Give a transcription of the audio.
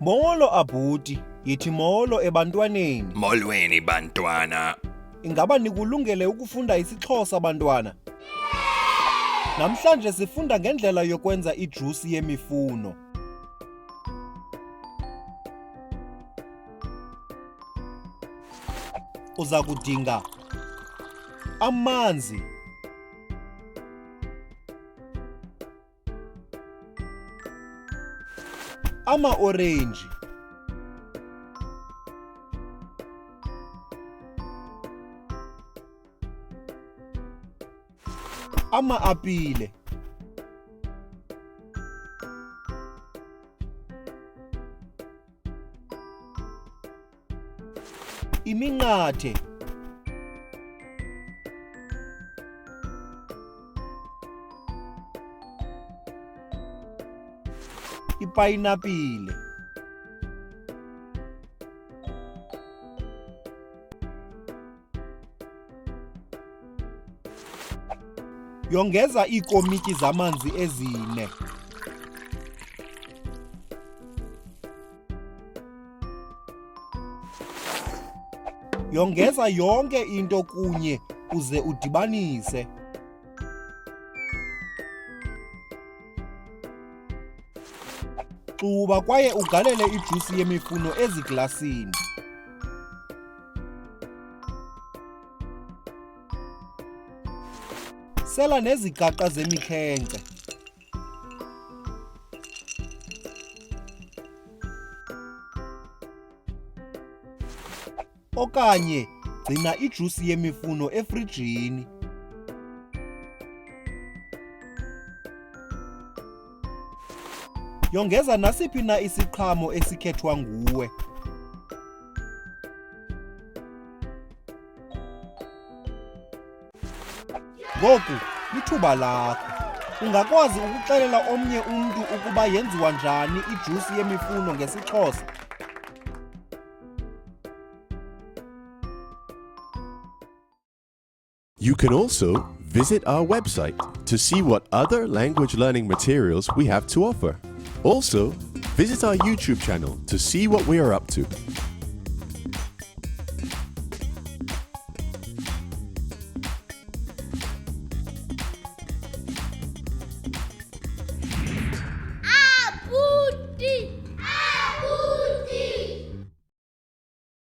Molo abhuti, yithi molo ebantwaneni. Molweni bantwana. Ingaba nikulungele ukufunda isiXhosa bantwana? Namhlanje sifunda ngendlela yokwenza ijusi yemifuno. Uza kudinga amanzi, amaorenji, ama-apile, iminqathe, ipayinapile. Yongeza iikomityi zamanzi ezine. Yongeza yonke into kunye uze udibanise. Xuba kwaye ugalele ijusi yemifuno eziglasini. Sela nezigaqa zemikhenkce. Okanye gcina ijusi yemifuno efrijini. Yongeza nasiphi na isiqhamo esikhethwa nguwe. Ngoku lithuba lakho. Ungakwazi ukuxelela omnye umntu ukuba yenziwa njani ijusi yemifuno ngesiXhosa? You can also visit our website to see what other language learning materials we have to offer. Also, visit our YouTube channel to see what we are up to.